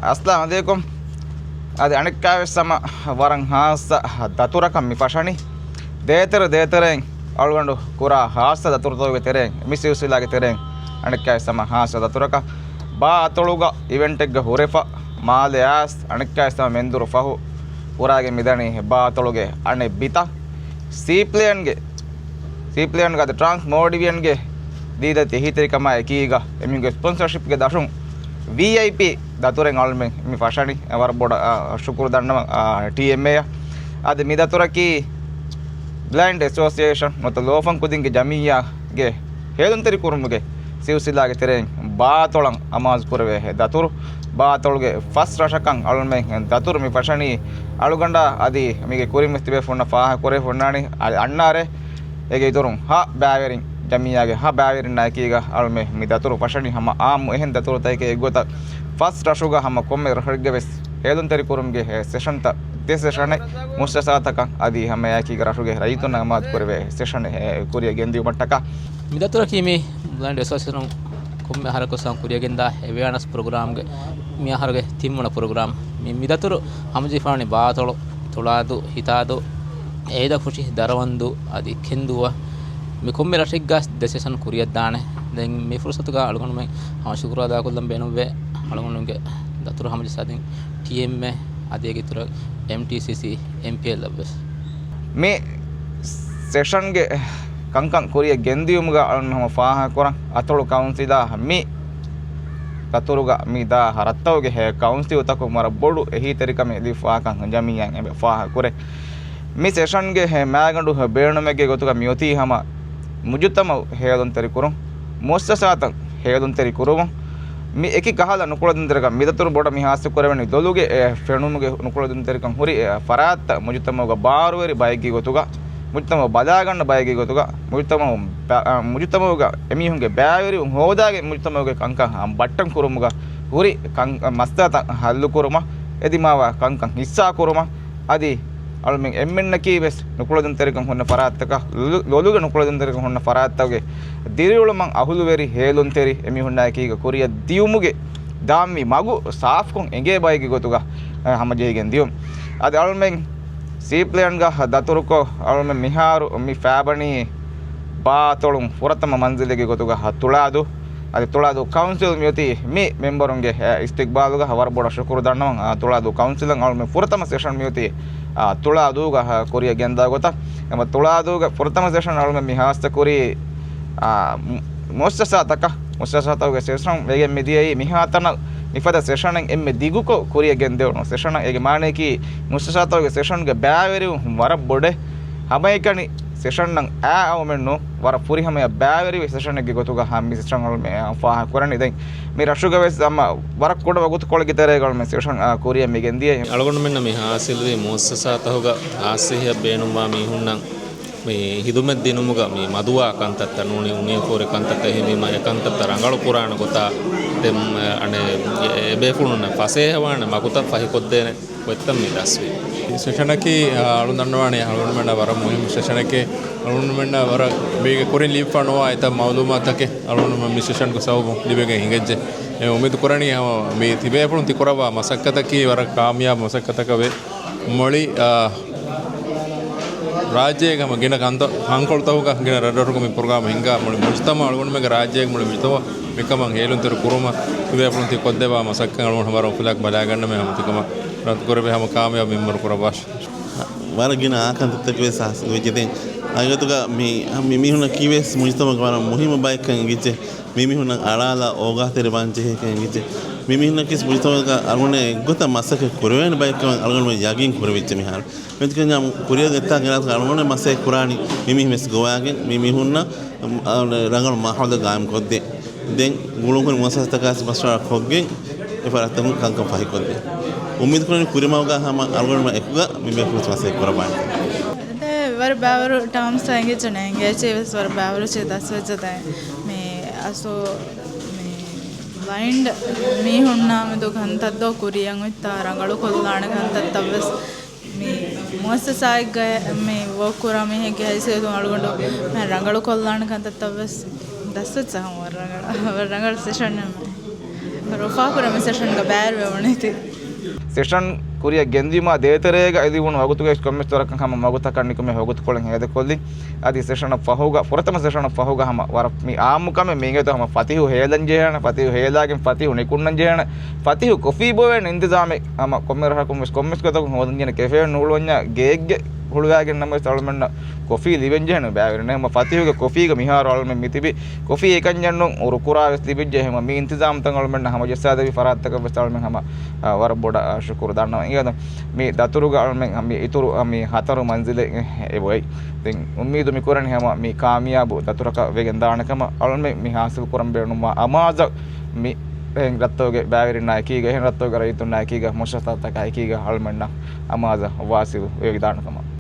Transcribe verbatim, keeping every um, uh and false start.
އައްސަލާމު ޢަލައިކުމް. އަދި އަނެއްކާވެސް ހަމަ ވަރަށް ހާއްސަ ދަތުރަކަށް މި ފަށަނީ. ދޭތެރެ ދޭތެރެއިން އަޅުގަނޑު ކުރާ ހާއްސަ ދަތުރުތަކުގެ ތެރެއިން، މި ސިލްސިލާގެ ތެރެއިން އަނެއްކާވެސް ހަމަ ހާއްސަ ދަތުރަކަށް. ބާ އަތޮޅުގަ އިވެންޓެއްގަ ހުރެފަ، މާލެ އާސް އަނެއްކާވެސް ހަމަ މެންދުރު ފަހު ކުރާގެން މިދަނީ ބާ އަތޮޅުގެ އަނެއް ބިތަށް. ސީޕްލޭންގެ، ސީޕްލޭންގެ އަދި ޓްރާންސް މޯލްޑިވިއަންގެ ދީދަތި އެހީތެރިކަމާ އެކީގަ އެމީހުންގެ ސްޕޮންސަރޝިޕްގެ ދަށުން ވީއައިޕީ ދަތުރެއް އަޅުމެން މި ފަށަނީ. ވަރަށް ބޮޑަށް، އާ، ޝުކުރު ދަންނަވަން، އާ، ޓީއެމްއޭއަށް. އަދި މި ދަތުރަކީ ބްލައިންޑް އެސޯސިއޭޝަން ނުވަތަ ލޯފަން ކުދިންގެ ޖަމިއްޔާގެ ހޭލުންތެރިކުރުމުގެ ސިލްސިލާގެ ތެރެއިން ބާ އަތޮޅަށް އަމާޒު ކުރެވޭ ދަތުރު. ބާ އަތޮޅުގެ ފަސް ރަށަކަށް އަޅުމެން ދަތުރު މި ފަށަނީ. އަޅުގަނޑާ އަދި މީގެ ކުރިން ވެސް ތިބޭފުންނަށް ފާހަގަ ކުރެވިފަ އޮންނާނީ އަ-، އަންނާރޭ. އޭގެ އިތުރުން ހަ ބައިވެރިން، ޖަމިއްޔާގެ ހަ ބައިވެރިންނާ އެކީގަ އަޅުމެން މި ދަތުރު ފަށަނީ. ހަމަ އާއްމު އެހެން ދަތުރުތަކެއް އެއްގޮތަށް ފަސް ރަށުގަ ހަމަ ކޮންމެ ރަށެއްގަ ވެސް ހޭލުންތެރިކުރުމުގެ ސެޝަންތައް ދެ ސެޝަނެއް މުއައްސަސާތަކަށް އަދި ހަމައެކީގަ ރަށުގެ ރައްޔިތުންނަށް އަމާޒު ކުރެވޭ ސެޝަނެއް ކުރިއަށް ގެންދިއުމަށްޓަކާ. މިދަތުރަކީ މި ބްލައިންޑް އެސޯސިއޭޝަނުން ކޮންމެ އަހަރަކު ސަން ކުރިއަށް ގެންދާ އެވެއަނަސް ޕްރޮގްރާމްގެ މި އަހަރުގެ ތިންވަނަ ޕްރޮގްރާމް. މި، މިދަތުރު ހަމަޖެހިފާނީ ބާ އަތޮޅު، ތުޅާދޫ، ހިތާދޫ، އޭދަފުށި، ދަރަވަންދޫ އަދި ކެންދޫއަށް. މި ކޮންމެ ރަށެއްގަ ދެ ސެޝަން ކުރިއަށްދާނެ. ދެން މި ފުރުސަތުގަ އަޅުގަނޑުމެން ހަމަ ޝުކުރު އަދާކޮށްލަން ބޭނުންވޭ އަޅުގަނޑުގެ ދަތުރު ހަމަޖައްސާދިން ޓީއެމްއޭ އަދި އޭގެ އިތުރަށް އެމްޓީސީސީ، އެމްޕީއެލްއަށްވެސް. މި ސެޝަންގެ ކަންކަން ކުރިއަށް ގެންދިޔުމުގަ އަޅުގަނޑު ހަމަ ފާހަގަކުރަން، އަތޮޅު ކައުންސިލާ މި ދަތުރުގަ މި ދާ ރަށްތަކުގެ ކައުންސިލްތަކުން ވަރަށް ބޮޑު އެހީތެރިކަމެއް ލިބިފަވާކަން ޖަމިއްޔާއިން އެބަ ފާހަގަކުރޭ. މި ސެޝަންގެ މައިގަނޑު ބޭނުމެއްގެ ގޮތުގަ މިއޮތީ ހަމަ މުޖުތަމައު ހޭލުންތެރިކުރުން، މުއައްސަސާތައް ހޭލުންތެރިކުރުމުން، މި އެކި ކަހަލަ ނުކުޅެދުންތެރިކަން، މިދަތުރު ބޮޑަށް މި ހާއްސަ ކުރެވެނީ ލޮލުގެ އެ ފެނުމުގެ ނުކުޅެދުންތެރިކަން ހުރި އެ ފަރާތްތައް މުޖުތަމައުގަ ބާރުވެރި ބައެއްގެ ގޮތުގަ، މުޖުތަމައު ބަލާގަންނަ ބައެއްގެ ގޮތުގަ، މުޖުތަމައު ބަ-، އަ، މުޖުތަމައުގަ އެމީހުންގެ ބައިވެރިވުން ހޯދާގެން މުޖުތަމައުގެ ކަންކަން ބައްޓަން ކުރުމުގަ ހުރި ކަން-، މައްސަލަތައް ހައްލުކުރުމަށް، އެދިމާވާ ކަންކަން ހިއްސާ ކުރުމަށް، އަދި އަޅުމެން އެންމެންނަކީ ވެސް ނުކުޅެދުންތެރިކަން ހުންނަ ފަރާތްތަކަށް، ލޮލު-، ލޮލުގެ ނުކުޅެދުންތެރިކަން ހުންނަ ފަރާތްތަކުގެ ދިރިއުޅުމަށް އަހުލުވެރި ހޭލުންތެރި އެމީހުންނާއެކީގަ ކުރިއަށް ދިޔުމުގެ ދާންވީ މަގު ސާފުކޮށް އެނގޭ ބައެއްގެ ގޮތުގަ، އަ، ހަމަޖެހިގެން ދިޔުން. އަދި އަޅުމެން ސީޕްލޭންގަ ދަތުރުކޮށް، އަޅުމެން މިހާރު މި ފާބަނީ ބާ އަތޮޅުން ފުރަތަމަ މަންޒިލެއްގެ ގޮތުގަ ތުޅާދޫ. އަދި ތުޅާދޫ ކައުންސިލް މިއޮތީ މި މެމްބަރުންގެ، އަ، އިސްތިގްބާލުގަ ވަރަށް ބޮޑަށް ޝުކުރު ދަންނަވަން. އަ، ތުޅާދޫ ކައުންސިލަށް އަޅުމެން ފުރަތަމަ ސެޝަން މިއޮތީ، އަ، ތުޅާދޫގަ، އަ، ކުރިއަށް ގެންދާ ގޮތަށް. އެމަ ތުޅާދޫގެ ފުރަތަމަ ސެޝަން އަޅުމެން މި ހާއްސަ ކުރީ، އަ، މު-، މުއައްސަސާތަކަށް، މުއައްސަސާތަކުގެ ސެޝަން ވެގެން މިދިޔައީ މިހާތަނަށް މިފަދަ ސެޝަނެއް އެންމެ ދިގުކޮށް ކުރިއަށް ގެންދެވުނު ސެޝަނަށް. އޭގެ މާނަޔަކީ މުއައްސަސާތަކުގެ ސެޝަންގެ ބައިވެރިވުން ވަރަށް ބޮޑޭ. ހަމައެކަނި ސެޝަންއަށް އައި އައުމެއްނު، ވަރަށް ފުރިހަމަޔަށް ބައިވެރިވި ސެޝަނެއްގެ ގޮތުގަ ހަމަ މި ސެޝަން އަޅުމެން ފާހަގަކުރަނީ. ދެން މި ރަށުގަ ވެސް ހަމަ ވަރަށް ކުޑަ ވަގުތުކޮޅެއްގެ ތެރޭގަ އަޅުމެން މި ސެޝަން، އާ، ކުރިއަށް މި ގެންދިޔަ. އަޅުގަނޑުމެންނަށް މި ހާސިލްވީ މުއައްސަސާތަކުގަ ހާއްސަހިޔަށް ބޭނުންވާ މީހުންނަށް މި ހިދުމަތް ދިނުމުގަ މި މަދުވާ ކަންތައްތައް ނޫނީ އުނިޔަފޯރި ކަންތައްތައް އެހެންވީމަ އެ ކަންތައްތައް ރަނގަޅު ކުރާނެ ގޮތާ ދެން، އަނެއް، އެ ބޭފުޅުންނަށް ފަސޭހަވާނެ މަގުތައް ފަހިކޮށްދޭނެ ގޮތްތައް މި ދަސްވީ. މި ސެޝަނަކީ، އާ، އަޅުން ދަންނަވާނެ އަޅުގަނޑުމެންނަށް ވަރަށް މުހިއްމު ސެޝަނެކޭ. އަޅުގަނޑުމެންނަށް ވަރަށް މީގެ ކުރިން ލިބިފަ ނުވާ އެތައް މައުލޫމާތުތަކެއް އަޅުގަނޑުމެން މި ސެޝަންގެ ސަބަބުން ލިބިގެން ހިނގައްޖެ. އެ އުއްމީދު ކުރަނީ ހަމަ މި ތިބޭފުޅުން ތި ކުރައްވާ މަސައްކަތަކީ ވަރަށް ކާމިޔާބު މަސައްކަތަކަށް ވޭ. މުޅި، އާ، ރާއްޖޭގެ ހަމަ ގިނަ ކަންތަ-، ކަންކޮޅުތަކުގަ ގިނަ ރަށްރަށުގަ މި ޕްރޮގްރާމް ހިންގާ މުޅި މުޖުތަމަޢު އަޅުގަނޑުމެންގެ ރާއްޖޭގެ މުޅި މުޖުތަމަޢު މިކަމަށް ހޭލުންތެރި ކުރުމަށް ތިބޭފުޅުން ތި ކޮށްދެއްވާ މަސައްކަތް އަޅުގަނޑު ވަރަށް އުފުލާކޮށް ބަލާގަންނަމޭ ހަމަ ތިކަމަށް ރަނގަޅު ކުރެވޭ ހަމަ ކާމިޔާބު މިންވަރު ކުރައްވާށި. ވަރަށް ގިނަ އާ ކަންތައްތަކެއް ވެސް ހާސިލް ވެއްޖެ. ދެން އަގަތުގަ މި، މި މީހުންނަށް ކީވެސް މުޖުތަމަޢުގެ ވަރަށް މުހިއްމު ބައެއްކަން އެނގިއްޖެ. މި މީހުންނަށް އަޅާލާ އޯގާތެރިވާން ޖެހޭކަން އެނގިއްޖެ. މި މީހުންނަކީ މުޖުތަމަޢުގަ އަޅުގަނޑު އެއްގޮތަށް މަސައްކަތް ކުރެވޭނެ ބައެއްކަމަށް އަޅުގަނޑު ޔަގީން ކުރެވިއްޖެ މިހާރު. މިތިކަންޏާ ކުރިއަށް ގެއްތާ ގެނައިރު އަޅުގަނޑު މަސައްކަތް ކުރާނީ މި މީހުން ވެސް ގޮވާގެން މި މީހުންނަށް، އަ، ރަނގަޅު މާހައުލެއް ގާއިމް ކޮށްދޭ. ދެން ގުޅުންހުރި މުއައްސަސާތަކާސް މަޝްވަރާ ކޮށްގެން އެ ފަރާތްތަކުން ކަންކަން ފަހިކޮށްދޭ. އުއްމީދު ކުރަނީ ކުރިމަގުގަ ހަމަ އަޅުގަނޑުމެން އެކުގަ މި ބޭފުޅުން މަސައްކަތް ކުރައްވާނެ. އެ ވަރަށް ބާވަރު ޓާމްސް އެނގިއްޖެ ނޭނގޭ އެއްޗެއް ވެސް ވަރަށް ބާވަރު އެއްޗެއް ދަސްވެއްޖެ. ދެން މި އަސްލު މި ބްލައިންޑް މީހުންނާ މެދު ކަންތައް ދޯ ކުރިއަށް އޮތްތާ ރަނގަޅު ކޮށްލާނެ ކަންތައްތައް ވެސް މި މުއައްސަސާއެއްގަ މި ވޯކް ކުރާ މީހެއްގެ ހައިސިއްޔަތުން އަޅުގަނޑު މި ރަނގަޅު ކޮށްލާނެ ކަންތައްތައް ވެސް ދަސްވެއްޖެ. ހަމަ ވަރަށް ރަނގަޅު، ވަރަށް ރަނގަޅު ސެޝަން އެއް. ރުފާކުރަމު ސެޝަންގަ ބައިވެރިވެވަނީތީ. ސެޝަން ކުރިއަށް ގެންދިޔުމާ ދޭތެރޭގަ އެދިވުނު ވަގުތުގައި ކޮންމެސް ވަރަކަށް ހަމަ ވަގުތަކަށް ނިކުމެ ވަގުތުކޮޅެއް ހޭދަކޮށްލި. އަދި ސެޝަނަށް ފަހުގަ، ފުރަތަމަ ސެޝަނަށް ފަހުގަ ހަމަ ވަރަށް މި އާއްމުކަމެއް މީގެތޯ ހަމަ ފަތިހު ހޭލަން ޖެހޭނެ، ފަތިހު ހޭލާގެން ފަތިހު ނިކުންނަން ޖެހޭނެ، ފަތިހު ކޮފީ ބޮވޭނެ އިންތިޒާމެއް ހަމަ ކޮންމެ ރަށަކުން ވެސް ކޮންމެސް ގޮތަކުން ހޯދަން ޖެހޭނެ. ކެފޭ ނޫޅުވަންޏާ ގެއެއްގެ ހުޅުވާގެން ނަމަވެސް އަޅުމެންނަށް ކޮފީ ލިބެން ޖެހެނު ބައިވެރިން. ހަމަ ފަތިހުގެ ކޮފީގެ މިހާރު އަޅުމެން މިތިބި ކޮފީ އެކަންޏެއް ނޫން، ރުކުރާ ވެސް ލިބިއްޖެ. ހަމަ މި އިންތިޒާމްތައް އަޅުމެންނަށް ހަމަޖައްސާދެވި ފަރާތްތަކަށް ވެސް އަޅުމެން ހަމަ، އާ، ވަރަށް ބޮޑަށް، އާ، ޝުކުރު ދަންނަވަން. އިނގޭތޯ މި ދަތުރުގަ އަޅުމެން ހަ-، މި އިތުރު، އާ، މި ހަތަރު މަންޒިލެއް އެބޮތް. ދެން އުއްމީދު މިކުރަނީ ހަމަ މި ކާމިޔާބު ދަތުރަކަށް ވެގެން ދާނެ ކަމަށް. އަޅުމެން މި ހާސިލް ކުރަން ބޭނުންވާ އަމާޒަށް މި އެހެން ރަށްތަކުގެ ބައިވެރިންނާ އެކީގަ، އެހެން ރަށްތަކުގެ ރައްޔިތުންނާ އެކީގަ، މުއައްސަސާތަކާ އެކީގަ އަޅުމެންނަށް އަމާޒަށް ވާސިލް ވެގެން ދާނެ ކަމަށް.